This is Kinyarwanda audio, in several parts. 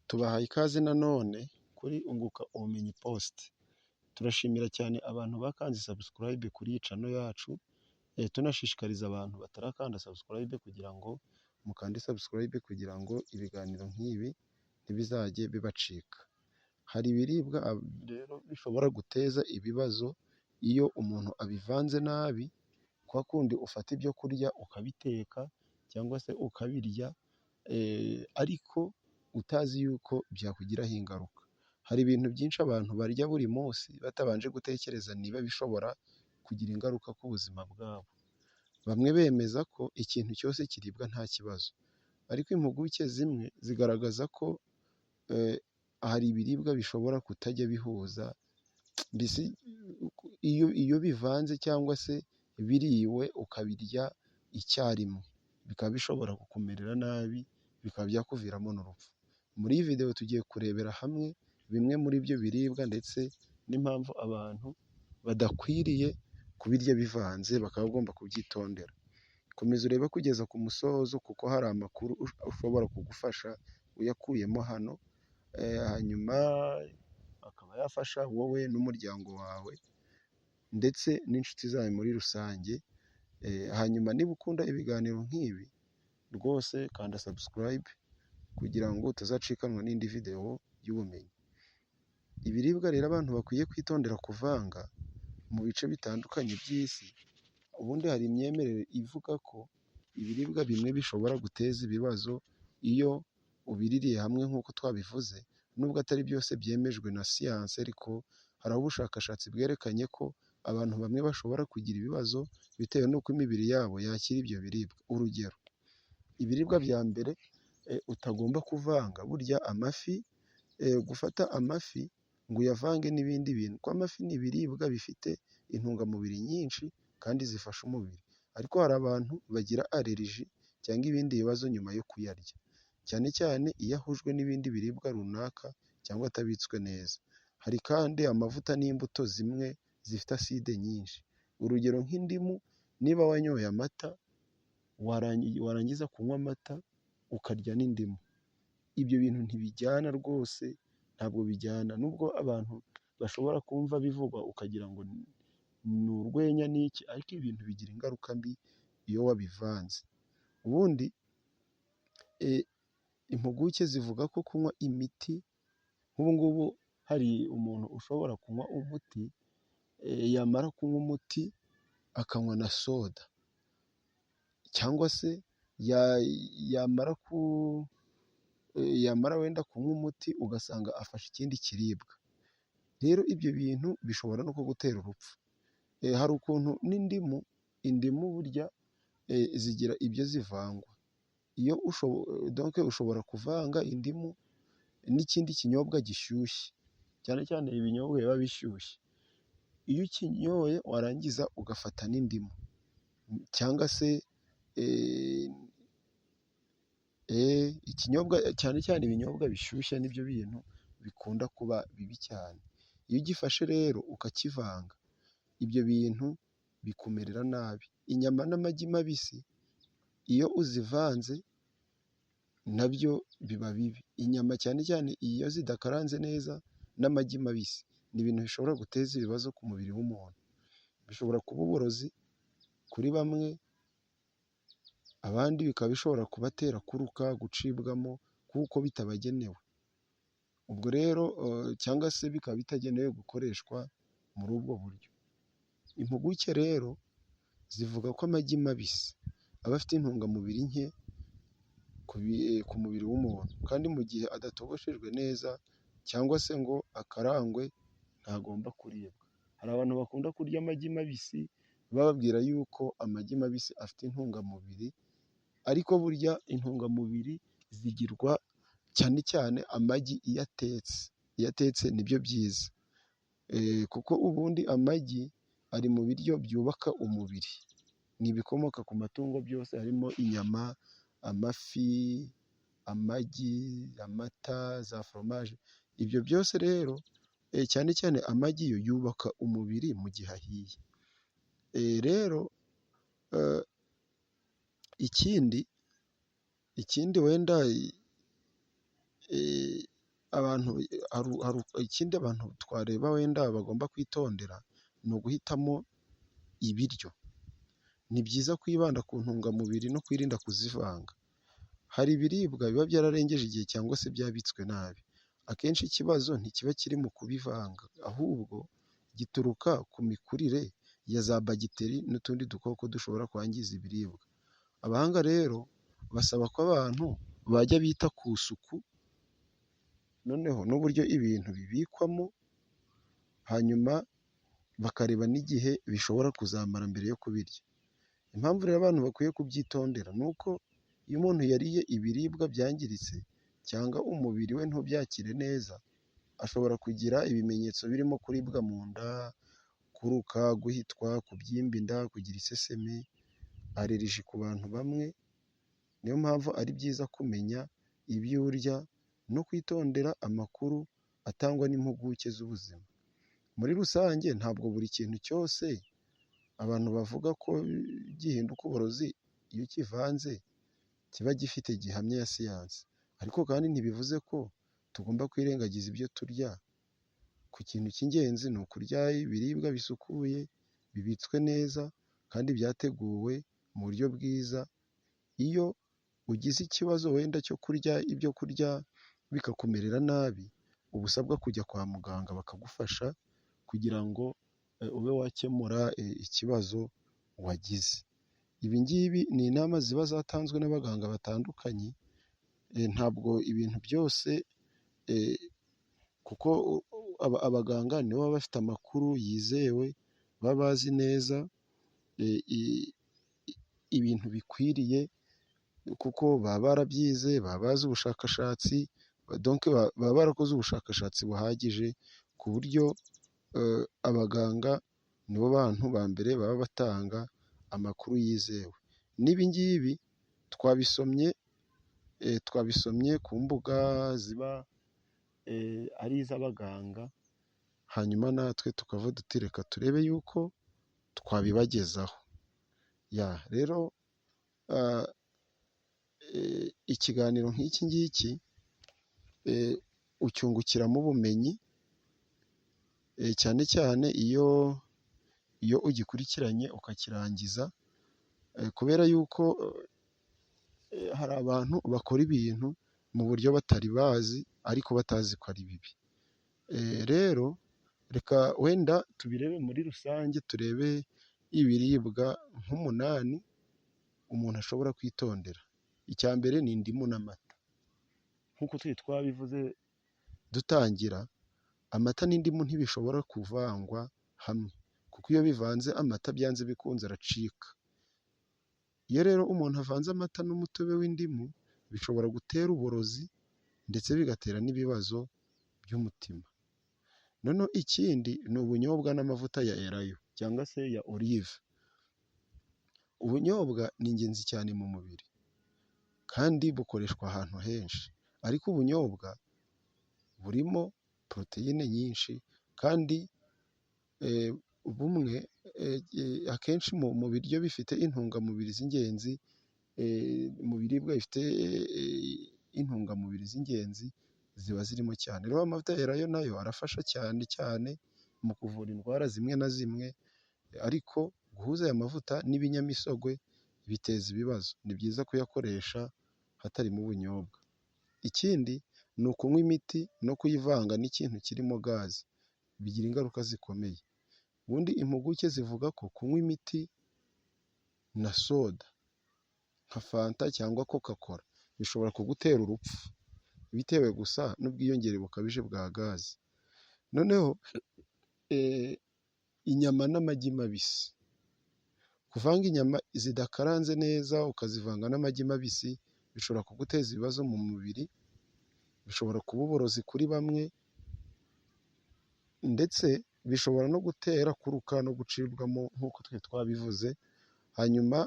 Tubahaye ikaze nanone kuri Unguka Ubumenyi Post. Turashimira cyane abantu bakanze subscribe kuri iyi channel yacu, tunashishikariza abantu batarakanda subscribe kugira ngo mukande subscribe kugira ngo ibiganiro nk'ibi ntibizajye bibacika. Hari ibiribwa rero bishobora guteza ibibazo iyo umuntu abivanze nabi, kwa kundi ufata ibyo kurya ukabiteka cyangwa se ukabirya ariko utazi yuko byakugiraho ingaruka. Hari ibintu byinshi abantu barya buri munsi batabanje gutekereza niba bishobora kugira ingaruka ku buzima bwabo. Bamwe bemeza ko ikintu cyose kiribwa nta kibazo, ariko impuguke zimwe zigaragaza ko hari ibiribwa bishobora kutajya bihuza, mbese iyo bivanze cyangwa se biriwe ukabirya icyarimwe, bikaba bishobora kukumerera nabi, bikaba byakuviramo n'urupfu. Muri iyi video tugiye kurebera hamwe bimwe muri ibyo biribwa ndetse n'impamvu abantu badakwiriye kubirya bivanze, bakaba bagomba kubyitondera. Komeza urebe kugeza ku musozo kuko hari amakuru ushobora kugufasha uyakuyemo hano, hanyuma akaba yafasha wowe n'umuryango wawe ndetse n'inshuti zawe muri rusange. Hanyuma niba ukunda ibiganiro nk'ibi rwose kanda subscribe kugira ngo utazacikanwa n'indi video y'ubumenyi. Ibiribwa rero abantu bakwiye kwitondera kuvanga mu bice bitandukanye by'isi, ubundi hari imyemerere ivuga ko ibiribwa bimwe bishobora guteza ibibazo iyo ubiririye hamwe nk'uko twabivuze, nubwo atari byose byemejwe na siyansi, ariko hari aho ubushakashatsi bwerekanye ko abantu bamwe bashobora kugira ibibazo bitewe n'uko imibiri yabo yakira ibyo biribwa. Urugero, ibiribwa bya mbere utagomba kuvanga, burya amafi, gufata amafi ngo uyavange n'ibindi bintu, kuko amafi ni ibiribwa bifite intungamubiri nyinshi kandi zifasha umubiri, ariko hari abantu bagira allergie cyangwa ibindi bibazo nyuma yo kuyarya, cyane cyane iyo ahujwe n'ibindi biribwa runaka cyangwa atabitswe neza. Hari kandi amavuta n'imbuto zimwe zifite acide nyinshi, urugero nk'indimu, niba wanyoye amata warangiza kunywa amata ukarya n'indimu, ibyo bintu ntibijyana rwose, ntabwo bijyana, nubwo abantu bashobora kumva bivugwa ukagira ngo ni urwenya n'iki, ariko ibintu bigira ingaruka mbi iyo wabivanze. Ubundi impuguke zivuga ko kunywa imiti, nk'ubu ngubu hari umuntu ushobora kunywa umuti, yamara kunywa umuti akanywa na soda, cyangwa se yamara wenda kunywa umuti ugasanga afashe ikindi kiribwa. Rero ibyo bintu bishobora no kugutera urupfu. Hari ukuntu n'indimu, indimu burya zigira ibyo zivangwa, iyo donc ushobora kuvanga indimu n'ikindi kinyobwa gishyushye, cyane cyane ibinyobwa biba bishyushye. Iyo ukinyoye warangiza ugafata n'indimu cyangwa se ikinyobwa, cyane cyane ibinyobwa bishyushye nibyo bintu bikunda kuba bibi cyane. Iyo ugifashe rero ukakivanga, ibyo bintu bikumerera nabi. Inyama n'amagi mabisi iyo uzivanze nabyo biba bibi. Inyama cyane cyane iyo zidakaranze neza n'amagi mabisi, ni ibintu bishobora guteza ibibazo ku mubiri w'umuntu. Bishobora kuba uburozi kuri bamwe, abandi bikaba bishobora kubatera kuruka, gucibwamo kuko bitabagenewe. Ubwo rero cyangwa se bikaba bitagenewe gukoreshwa muri ubwo buryo. Impuguke rero zivuga ko amagi mabisi aba afite intungamubiri nke ku mubiri w'umuntu, kandi mu gihe adatogoshejwe neza cyangwa se ngo akarangwe ntagomba kuribwa. Hari abantu bakunda kurya amagi mabisi bababwira yuko amagi mabisi afite intungamubiri, ariko burya intungamubiri zigirwa cyane cyane amagi iyo atetse, iyo atetse nibyo byiza, kuko ubundi amagi ari mu biryo byubaka umubiri, ni ibikomoka ku matungo byose harimo inyama, amafi, amagi, amata, za foromaje, ibyo byose rero cyane cyane amagi yo yubaka umubiri mu gihe ahiye. Rero ikindi wenda Abantu ikindi abantu twareba wenda bagomba kwitondera ni uguhitamo ibiryo. Ni byiza kwibanda ku ntungamubiri no kwirinda kuzivanga. Hari ibiribwa biba byararengeje igihe cyangwa se byabitswe nabi. Akenshi ikibazo ntikiba kiri mu kubivanga, ahubwo gituruka ku mikurire ya za bagiteri n'utundi dukoko dushobora kwangiza ibiribwa. Abahanga rero basaba ko abantu bajya bita ku isuku, noneho n'uburyo ibintu bibikwamo, hanyuma bakareba n'igihe bishobora kuzamara mbere yo kubirya. Impamvu rero abantu bakwiye kubyitondera ni uko iyo umuntu yariye ibiribwa byangiritse cyangwa umubiri we ntubyakire neza, ashobora kugira ibimenyetso birimo kuribwa mu nda, kuruka, guhitwa, kubyimba inda, kugira isesemi, allergie ku bantu bamwe. Niyo mpamvu ari byiza kumenya ibyo urya no kwitondera amakuru atangwa n'impuguke z'ubuzima. Muri rusange ntabwo buri kintu cyose abantu bavuga ko gihinduka uburozi iyo ukivanze kiba gifite gihamya ya siyansi, ariko kandi ntibivuze ko tugomba kwirengagiza ibyo turya. Ku kintu cy'ingenzi ni ukurya ibiribwa bisukuye, bibitswe neza kandi byateguwe mu buryo bwiza. Iyo ugize ikibazo wenda cyo kurya ibyo kurya bikakumerera nabi, uba usabwa kujya kwa muganga bakagufasha kugira ngo ube wakemura ikibazo wagize. Ibi ngibi ni inama ziba zatanzwe n'abaganga batandukanye, ntabwo ibintu byose kuko abaganga nibo baba bafite amakuru yizewe, baba bazi neza ibintu bikwiriye kuko baba barabyize, baba bazi ubushakashatsi, donc baba barakoze ubushakashatsi buhagije ku buryo abaganga nibo bantu ba mbere baba batanga amakuru yizewe. N'ibi ngibi twabisomye twabisomye ku mbuga ziba ari iz'abaganga, hanyuma natwe tukavuga duti reka turebe yuko twabibagezaho. Ya rero ikiganiro nk'iki ngiki ucyungukiramo ubumenyi, cyane cyane iyo ugikurikiranye ukakirangiza, kubera yuko hari abantu bakora ibintu mu buryo batari bazi ariko batazi ko ari bibi. Rero reka wenda tubirebe muri rusange, turebe ibiribwa nk'umunani umuntu ashobora kwitondera. Icya mbere ni indimu n'amata. Nk'uko twari twabivuze dutangira, amata n'indimu ntibishobora kuvangwa hamwe, kuko iyo bivanze amata byanze bikunze aracika. Iyo rero umuntu avanze amata n'umutobe w'indimu, bishobora gutera uburozi ndetse bigatera n'ibibazo by'umutima. Noneho ikindi ni ubunyobwa n'amavuta ya elayo cyangwa se ya olive. Ubunyobwa ni ingenzi cyane mu mubiri kandi bukoreshwa ahantu henshi, ariko ubunyobwa burimo poroteyine nyinshi kandi bumwe akenshi mu biryo bifite intungamubiri z'ingenzi, mu biribwa bifite intungamubiri z'ingenzi ziba zirimo cyane. Rero amavuta ya elayo nayo arafasha cyane cyane mu kuvura indwara zimwe na zimwe, ariko guhuza aya mavuta n'ibinyamisogwe biteza ibibazo. Ni byiza kuyakoresha hatarimo ubunyobwa. Ikindi ni ukunywa imiti no kuyivanga n'ikintu kirimo gaze, bigira ingaruka zikomeye. Ubundi impuguke zivuga ko kunywa imiti na soda nka fanta cyangwa coca cola bishobora kugutera urupfu, bitewe gusa n'ubwiyongere bukabije bwa gaze. Noneho inyama n'amagi mabisi, kuvanga inyama zidakaranze neza ukazivanga n'amagi mabisi bishobora kuguteza ibibazo mu mubiri, bishobora kuba uburozi kuri bamwe ndetse bishobora no gutera kuruka no gucibwamo nk'uko twe twabivuze. Hanyuma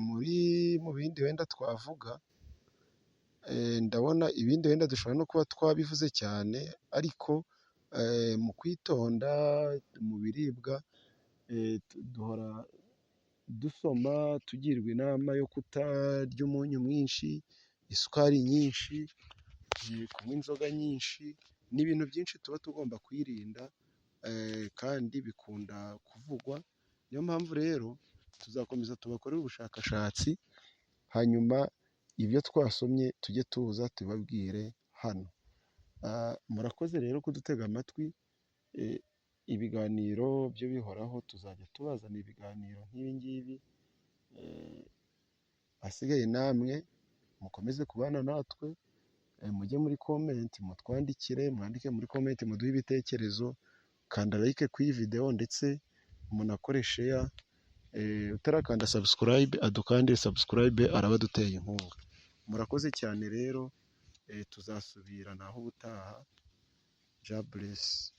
muri mu bindi wenda twavuga, ndabona ibindi wenda dushobora no kuba twabivuze cyane, ariko mu kwitonda mu biribwa duhora dusoma tugirwa inama yo kutarya umunyu mwinshi, Isukari nyinshi, kunywa inzoga nyinshi, ni ibintu byinshi tuba tugomba kwirinda kandi bikunda kuvugwa. Niyo mpamvu rero tuzakomeza tubakorere ubushakashatsi, hanyuma ibyo twasomye tujye tuza tubabwire hano. Murakoze rero kudutega amatwi, ibiganiro byo bihoraho, tuzajya tubazanira ibiganiro nk'ibi ngibi, ahasigaye namwe mukomeze kubana natwe, mujye muri comment mutwandikire, mwandike muri comment muduhe ibitekerezo, kanda like kuri iyi videwo ndetse munakore share, utarakanda subscribe adukandire subscribe araba aduteye inkunga. Murakoze cyane rero, tuzasubira naho ubutaha, Jah bless.